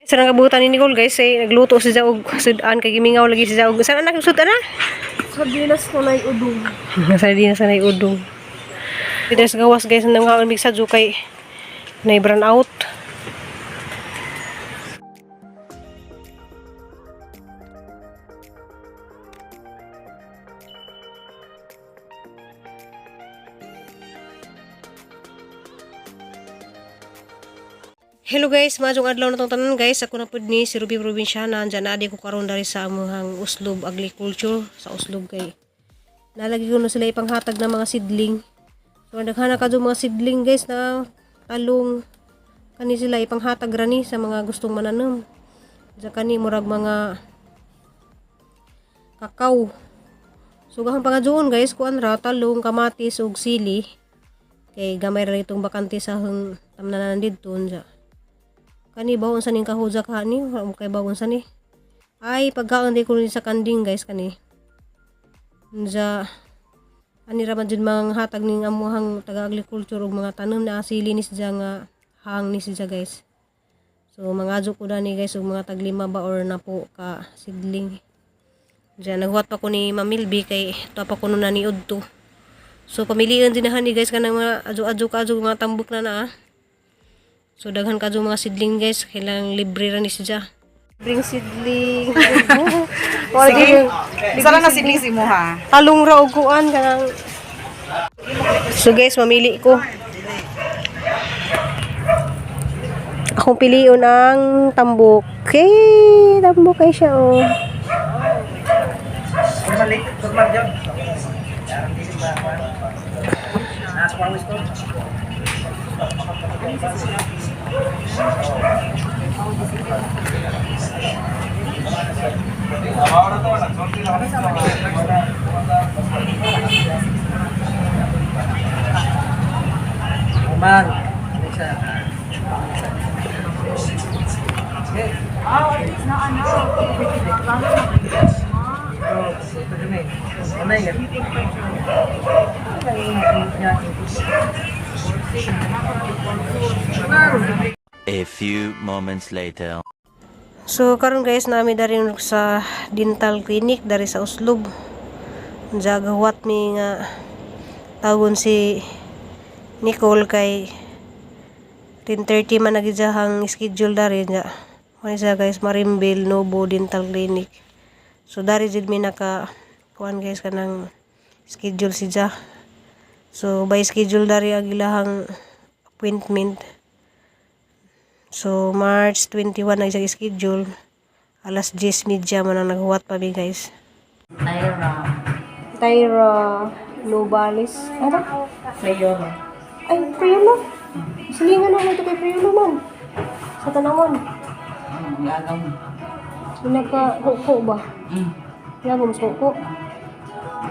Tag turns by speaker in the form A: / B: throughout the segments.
A: Sa nang kabutan ni Nicole, guys, ay nagluto siya og sudan kay gimingaw lagi siya og saan anak sudan na?
B: Sardinas na nay udong.
A: Sardinas na udong. Pidas gawas, guys, nang nga mig sa kay nay brown out. Hello guys, maayong adlaw na tong tanan, guys. Ako na pud ni si Ruby Provinciana. Andiyan na di ko karon dari sa amuhang Uslob Agriculture sa Uslob kay nalagi ko na sila ipanghatag ng mga seedling. So daghan na kadto mga seedling, guys, na talong kani sila ipanghatag ra ni sa mga gustong mananom. Sa kani murag mga kakao. So gahang pangadyoon, guys, kuan ra talong, kamatis ug sili. Kay gamay ra itong bakante sa hang tamnanan didto unsa. Kani ba unsa ning kahuja ka ni? Wala mo kay ba unsa ni? Ay pagkaon di ko ni sa kanding, guys, kani. Unsa ani ra man jud mga hatag ning amuhang taga agriculture ug mga tanom na sili ni siya nga hang ni siya, guys. So mga adyo ko dani, guys, ug mga taglima ba or napo ka seedling. Diyan naghuwat pa ko ni Mamilbi kay tuwa pa ko nun na ni Udto. So pamilian din na hani, guys, kanang mga adyo-adyo ka adyo mga tambok na na ah. So daghan ka mga seedling, guys, kailangan libre ra ni siya. Bring seedling.
C: Sige. Isa lang na siblings imo ha.
A: Talong ra og kuan kanang. So guys, mamili ko. Akong pilion ang tambok. Okay, tambok kay siya oh.
C: Omar.
D: A few moments later.
A: So karon guys, nami dari sa dental clinic dari sa Uslob. Jagawat mi nga tawgon si Nicole kay 10:30 man nagijahang schedule dari niya. Mao siya, guys, Marimbil Nobo Dental Clinic. So dari jud mi naka kuan, guys, kanang schedule si Ja. So by schedule dari ang ilahang appointment. So, March 21 na isang schedule. Alas 10:30 man ang naghuwat pa mi, guys.
C: Tyra.
A: Tyra Nobales. Ano?
C: Priolo.
A: Ay, Priolo. Silingan naman ito kay Priolo man. Sa tanawan.
C: Gagaw mo.
A: Nagka-kuko ba? Lagom sa kuko.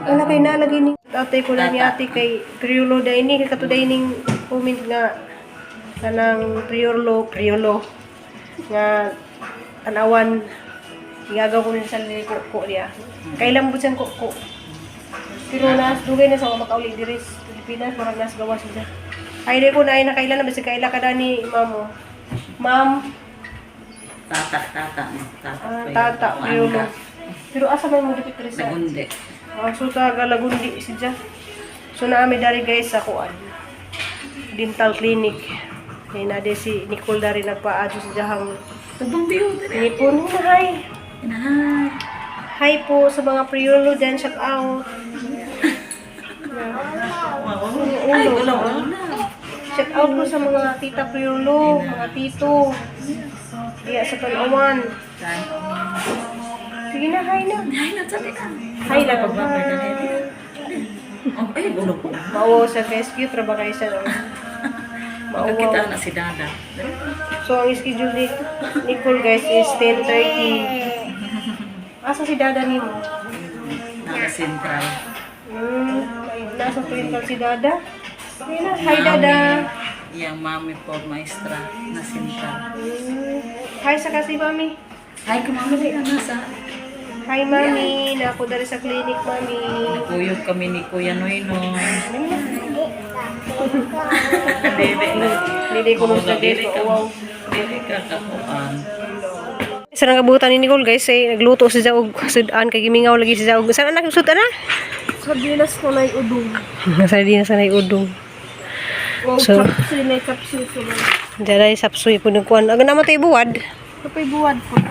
A: Ay, na kay nalagay ni ate ko na ni ate kay Priolo dahil ni kay katuday ning comment nga kanang Priolo, Priolo nga tanawan igagaw ko ni sa kuko niya. Kailan mo siyang kuko? Pero nas dugay na sa mga makauli diri sa Pilipinas, murag nas gawas siya. Ay di ko na ay nakaila na bisag kaila ka ni mamo. Ma'am,
C: Tata, tata mo. Tata.
A: ah, tata, Priolo. Pero asa man mo dipit diri sa
C: Nagundi.
A: Ah, so taga Lagundi siya. So naami dari, guys, sa kuan. Dental clinic. Kay na si Nicole dari nagpaadyo sa jahang
C: Tubong biyo.
A: ngipon. Hi.
C: Inahay.
A: Hi po sa mga Priolo dyan, shout out.
C: Ay, wala wala.
A: Shout out po sa mga tita Priolo, mga tito. Diya sa Tanawan. Sige na, hi na.
C: Ay, nagsabi ka.
A: Hi na.
C: Oh, ay, gulo ko.
A: Mauwaw sa guys, cute ra ba kayo siya? No? Mauwaw.
C: Magkakita na si Dada.
A: So, ang schedule ni Nicole, guys, is 10:30. Asa si Dada nimo?
C: Nasa Central.
A: Nasa Twinkle si Dada. Ayun na. Hi, Dada.
C: Yang mami po, maestra, na Central.
A: Hi sa kasi, Mami.
C: Ay, kumami na nasa.
A: Hi, Mami. Nako dari sa clinic, Mami.
C: Nagkuyog kami ni Kuya Noy Noy. Dili.
A: Dili ko nung sa
C: Dili
A: guys.
C: ka.
A: Wow.
C: Dili ka kakuan.
A: Sa nang kabutan ni Nicole, guys, eh, nagluto si og sudan kay gimingaw lagi si og. Saan anak sudan na?
B: Sardinas ko na udong.
A: Sardinas na udong.
B: O chapsuy na chapsuy ko na.
A: Diyan ay sapsuy po ng kuan. Aga naman tayo buwad.
B: Kapay buwad po.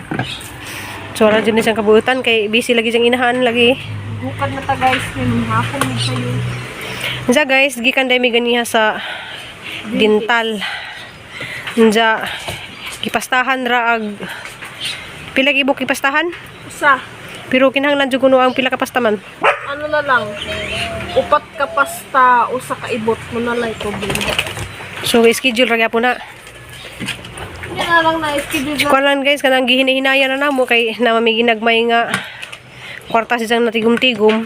A: So, wala dyan siyang kabuutan kay busy lagi siyang inahan lagi.
B: Bukad na ta guys, ngayong hapon ni sayo.
A: Unsa guys, gikan dai mi ganiha sa dental. Unsa gipastahan ra ag pila gibok gipastahan?
B: Usa,
A: Pero kinahanglan jud kuno ang pila ka pastaman.
B: ano na lang, upat ka pasta, usa ka ibot mo na lang problema.
A: So schedule ra gyapon na.
B: Hindi na lang na schedule na.
A: Kuan lang guys, kanang gihinay-hinaya na namo kay na may ginagmay nga kwarta siyang natigom-tigom.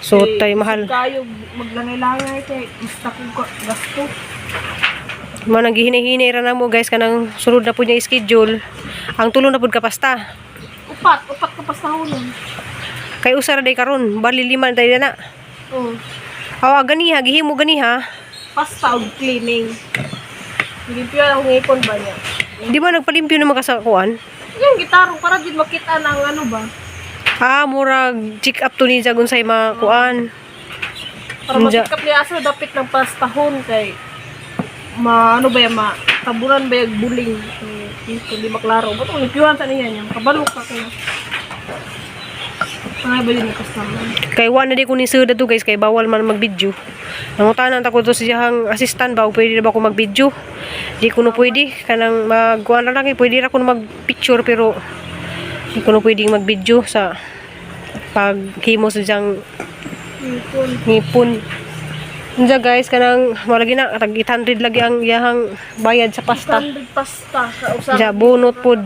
A: So tay mahal.
B: Kayo maglangay-langay kay gusto ko gasto.
A: Mao nang gihinay-hinay ra namo guys, kanang sulod na pud niya schedule. Ang tulo na pud ka pasta.
B: Upat, upat ka pasta hulon.
A: Kay usa ra day karon, bali lima na tayo na.
B: Oh,
A: Aw ganiha gihimo ganiha.
B: pasta og cleaning. Limpyo ang ngipon ba niya?
A: Di ba nagpalimpyo naman ka sa kuan?
B: Yung gitarong para jud makita na ang ano ba?
A: Ah, murag check up to ni sa unsay mga kuan.
B: Para
A: Unja.
B: matikap niya asa dapit ng pastahon kay ma ano ba yan, ma taburan ba yung buling eh, hindi maklaro ba't ang limpyuhan sa niya niya kabalo ka kaya ay ba yun yung customer.
A: Kay wa na di ko ni suda to guys, kay bawal man mag-video. Nangutanan ta ko to sa iyang assistant ba, o pwede na ba ko mag-video? Di ko no pwede kanang magkuan ra lang eh, pwede ra ko mag-picture pero di ko no pwedeng mag-video sa paghimo sa iyang
B: Ngipon.
A: ngipon. Unsa guys, kanang malagi na tag 800 lagi ang iyahang bayad sa pasta.
B: Standard pasta kausa
A: Ja bunot pod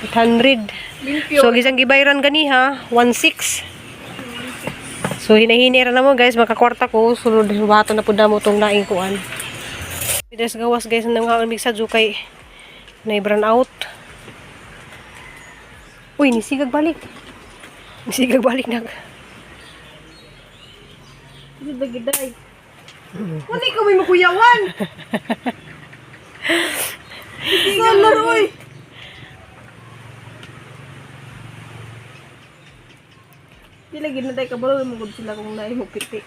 A: 800.
B: limpyo.
A: So gisang gibayran ganiha 16. So hinahinay ra namo guys, makakwarta ko sulod buhaton na pud namo tong laing kuan. Pidas gawas guys nang haon mig sadyo kay nay brown out. Uy, nisigag balik. Nisigag balik nag.
B: Giday. Wala ka may makuyawan. Salar oy. Di lagi na tayo kabalo mo gud sila kung naay mo piti.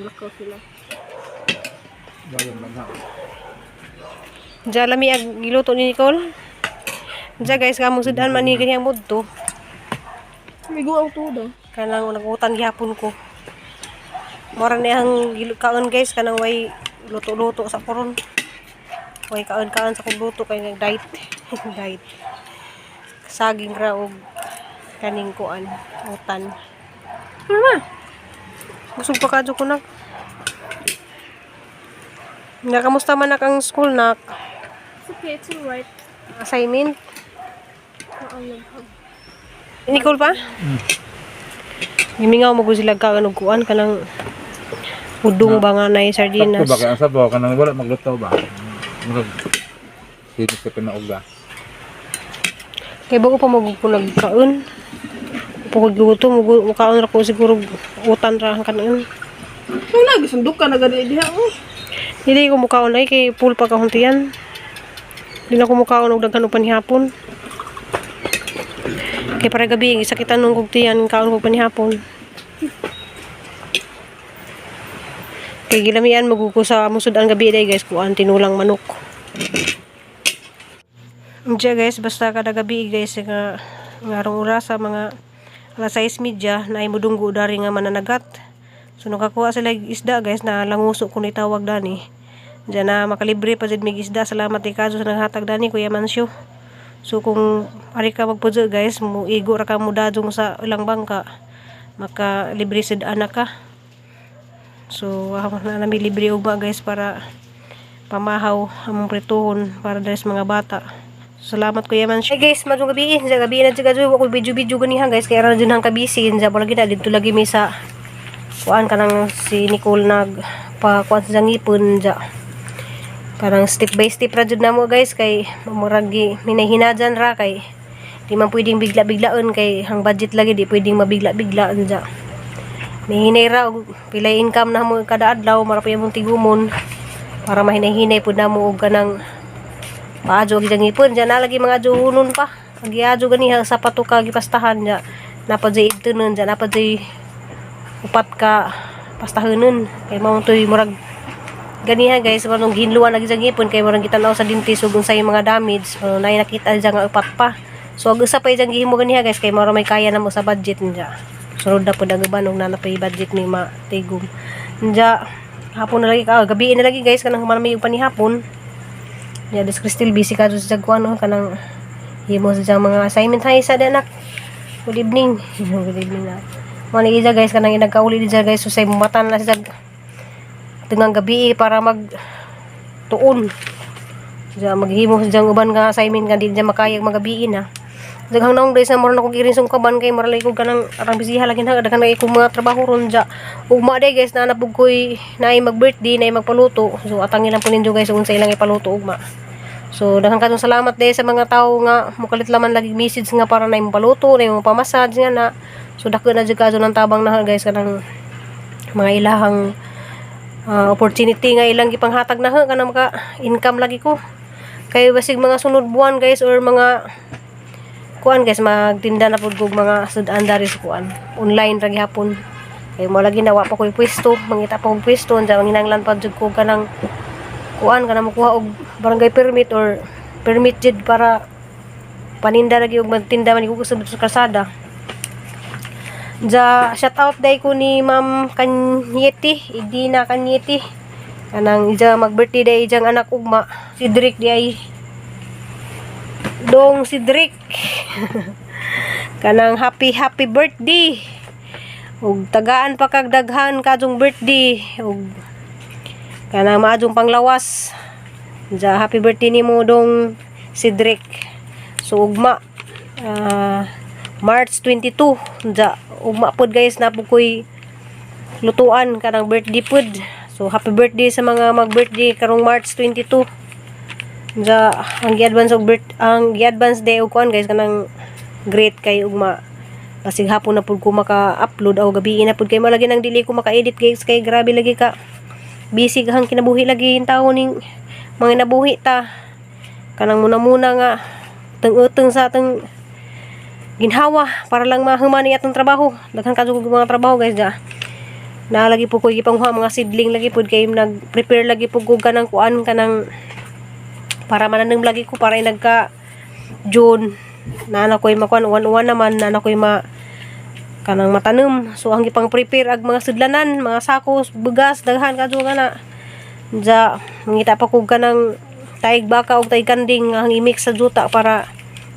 B: Lakaw sila.
A: Diya lami ag giluto ni Nicole. Diya guys, kamong sudan man ni ganyang mudto.
B: Migo ang tudo.
A: Kanang nagutan gihapon ko. Mora ni ang kaon guys, kanang way luto-luto sa koron. Way kaon-kaon sa kong luto kay nag diet. Diet. Saging ra og kaning kuan, utan. Ano na? Busog pa kadyo ko nak. Nga kamusta man nak ang school nak?
B: It's okay, it's alright.
A: Assignment? Nicole pa? Gimingaw mo ko sila kaon og kuan kanang udong ba nga nay sardinas.
E: Sakto ba kay ang sabaw kanang wala magluto ba? Murag sino sa pinauga.
A: Kay bago pa mag ko nagkaon. Pugod luto mo mukaon ra ko siguro utan ra ang kanon.
B: Kung nagisundok ka na gani diha oh.
A: Dili ko mukaon ay kay full pa kahuntian. Dili na ko mukaon og daghan og panihapon. Kay para gabi gisakitan nung kog tiyan kaon kog panihapon. Kay gilamian maguko sa musud ang gabi day guys kuan tinulang manok. Diya guys, basta kada gabi guys nga ngarong orasa mga alas 6:30 na ay mudunggo dari nga mananagat. So nakakuha sila og isda guys na languso kung itawag dani. Diyan na makalibre pa jud mig isda. Salamat kay kaso sa naghatag dani Kuya Mansyo. So kung ari ka magpudyo guys, mo igo ra ka mo dadong sa ilang bangka. Maka libre sid anak ka. So ako na nami libre ugma guys para pamahaw among prituhon para diri sa mga bata. Salamat Kuya Mansyo. Hey guys, madung gabi sa gabi na jud wa ko video-video ganiha guys kay ara jud hang kabisi sa lagi na didto lagi mi sa kuan kanang si Nicole nag pa kuan sa ngipon ja. Kanang step by step ra jud namo guys kay murag gi minahinajan ra kay di man pwedeng bigla-biglaon kay ang budget lagi di pwedeng mabigla-biglaan ja. Mihinay ra og pilay income na mo kada adlaw mara pa among tigumon para mahinay-hinay pud namo og kanang Paadyo gi ngipon diyan na lagi mga adyohunon pa. Ang giadyo ganiha sa patuka gipastahan niya. Napa jay ibtunon diyan, napa jay upat ka pastahanon kay mao toy murag ganiha, guys, manong ginluan lagi sa ngipon kay murag gitan-aw sa dentist ug unsay mga damage. So, nay nakita diyan nga upat pa. So ag usa pa diyang gihimo ganiha, guys, kay mao ra may kaya namo sa budget niya. Sunod na pud ang uban ug naa na pay budget ni matigom niya. Hapon na lagi ka, gabi na lagi, guys, kanang human may panihapon niya. Des Crystal busy ka sa kuan, no, kanang himo sa diyang mga assignment. Hi sa anak, good evening, good evening na. Mo ni Iza, guys, kanang inagkauli di guys, so say mata na siya tingang gabi para mag tuon. Diya maghimo sa diyang uban nga assignment nga di niya makayag magabi na. Daghang naong, guys, na mura na kog iring sungkaban kay mura lagi kog kanang arang bisiha lagi na daghan lagi kog mga trabaho ron diya. Ugma day, guys, na napug koy naay mag-birthday, naay magpaluto. So atangin lang po ninyo, guys, kung unsa ilang ipaluto ugma. So daghang kadtong salamat day sa mga tawo nga mukalit laman lagi message nga para na imong paluto, na imong pamassage nga na. So dako na jud kadto ng tabang na, guys, kanang mga ilahang opportunity nga ilang gipanghatag na ha kanang maka income lagi ko. Kay basig mga sunod buwan, guys, or mga kuan, guys, magtinda na pud kog mga sudan dari sa kuan, online ra gihapon kay mo lagi nawa pa ko'y pwesto, mangita pa kog pwesto unsa manginahanglan pa jud ko kanang kuan, kanang mokuha og barangay permit or permit jud para paninda lagi og magtinda man ko sa kalsada. Ja, shout out day ko ni Ma'am Kanyeti, Idina Kanyeti. Kanang ija mag-birthday day ijang anak ugma. Si Drake di ay. Dong si Drake. Kanang happy happy birthday. Ug tagaan pa kag daghan kadtong birthday ug kanang maadjong panglawas. Ja, happy birthday nimo, dong Cedric. So ugma March 22 ja, ugma pod, guys, na po ko'y lutuan kanang birthday pod. So happy birthday sa mga mag-birthday karong March 22. Ja, ang gi-advance og birth ang gi-advance day og kuan, guys, kanang great kay ugma basig hapon na pud ko maka-upload aw gabi na pud kay malagi nang dili ko maka-edit, guys, kay grabe lagi ka busy gahang kinabuhi lagi yung tao ning mga nabuhi ta, kanang muna-muna nga teng-uteng sa atong ginhawa para lang mahuman ni atong trabaho. Daghan kadto kog mga trabaho, guys. Da na lagi po ko gipanghuha mga seedling lagi pud kay nag-prepare lagi pud ko kanang kuan, kanang para mananim lagi ko para nagka June na na ko'y makuan, uwan-uwan naman na na ko'y ma kanang matanom. So ang gipang prepare ag mga sudlanan, mga sakos, bugas, daghan kadto nga na. Ja, mangita pa kog kanang taig baka og taig kanding nga ang i-mix sa juta para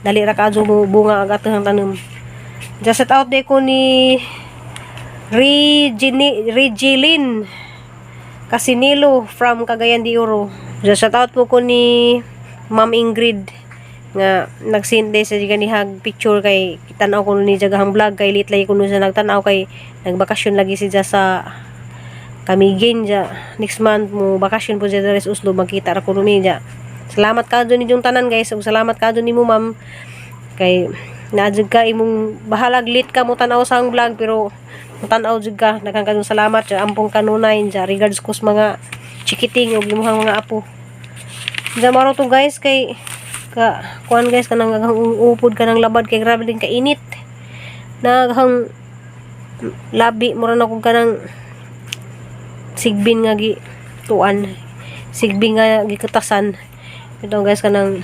A: dali ra kadto mo bunga ag atong tanom. Ja, shout out day ko ni Regilin Casinilo from Cagayan de Oro. Ja, shout out po ko ni Ma'am Ingrid nga nagsindi sa ganihag picture kay tan-aw ko ni jagahang vlog kay late lagi ko siya nagtan-aw kay nagbakasyon lagi siya sa Camiguin. Ja, next month mo bakasyon po siya diri sa Oslo, magkita ra ko ni ja. Salamat ka ninyong tanan, guys, ug salamat ka nimo, ma'am, kay naa jud ka imong bahalag late ka mo tan-aw sa ang vlog pero tan-aw jud ka. Daghang kadtong salamat ja, ampong kanunay ja. Regards ko sa mga chikiting ug imong mga apo. Ja, maro to, guys, kay ka kuan, guys, kanang aghang upod kanang labad kay grabe din kainit naghang labi, mura na kog kanang sigbin nga gi tuan, sigbin nga gikatasan ito, guys. Kanang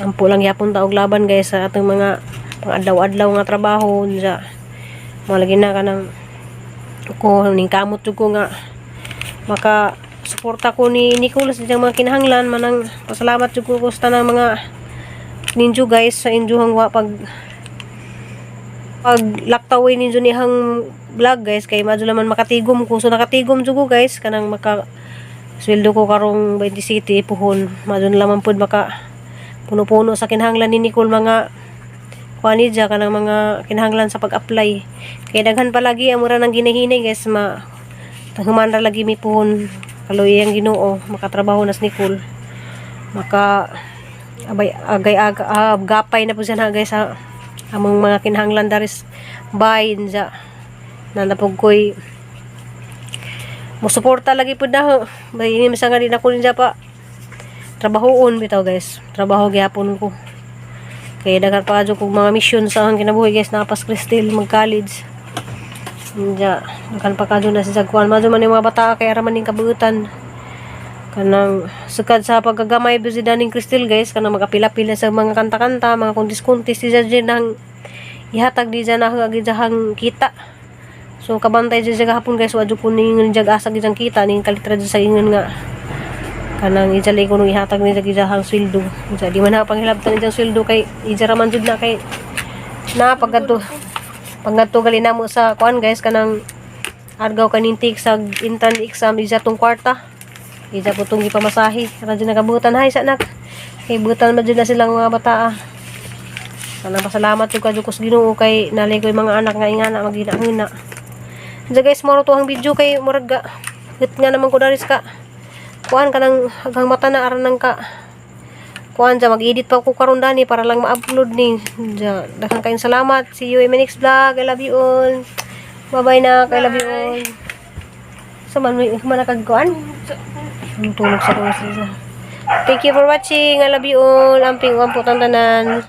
A: ampo lang yapon ta og laban, guys, sa atong mga pang-adlaw-adlaw nga trabaho. Unsa mo lagi na kanang ko ning kamot jud ko nga maka suporta ko ni Nicole sa iyang mga kinahanglan. Manang pasalamat jud ko sa tanang mga ninyo, guys, sa inyohang wa pag pag laktawin ninyo nihang vlog, guys, kay madyo naman makatigom ko. So nakatigom jud ko, guys, kanang maka sweldo ko karong 20 city puhon, madyo na lamang pud maka puno-puno sa kinahanglan ni Nicole, mga kuan niya, kanang mga kinahanglan sa pag-apply kay daghan pa lagi ang mura ng ginahinay, guys. Ma human ra lagi mi puhon, kaluoy ang Ginoo, makatrabaho na si Nicole, maka abay agay ag, gapay na po siya na, guys, sa among mga kinahanglan daris bay unsa na napog ko'y mo suporta lagi pud na bay ini nga di na ko niya pa. Trabahoon bitaw, guys. Trabaho gihapon ko. Kaya daghan pa jud kog mga mission sa akong kinabuhi, guys, napas Cristel mag-college. Nya, daghan pa kadyo na sa kuan. Madyo man yung mga bata kay ara man ning kabuutan. Kanang sukad sa pagkagamay busy daning Cristel, guys, kanang magapila-pila sa mga kanta-kanta, mga kuntis-kuntis di dyan nang ihatag di dyan na hang kita. So kabantay dyan siya gahapon, guys, wa jud ko ning jag asa gid kita ning kalitra dyan sa ingon nga kanang ijali ko nung ihatag ni jag ijahang sweldo. Unsa di man na panghilabtan ni sweldo kay ija ra man jud na kay na pagkadto pagkadto gali namo sa kuan, guys, kanang argaw kaning take sa entrance exam ija tong kwarta. Ija po tong gipamasahe. Ra jud nakabutan hay sa anak. Kay butan man jud na silang mga bata. Ah. Kanang pasalamat jud kadyo ko sa Ginoo kay nalay ko yung mga anak nga ingana maginahuna. Diyan, guys, moro to ang video kay murag ga. Hit nga naman ko daris ka. Kuan kanang haghang mata na aran nang ka. Kuan dyan, mag-edit pa ko karon dani para lang ma-upload ni. Diyan, daghang kayong salamat. See you in my next vlog. I love you all. Bye-bye na. I love you all. Sa man may man nakagkuan. Ang tulog sa kuwan. Thank you for watching. I love you all. Amping ampo tanan.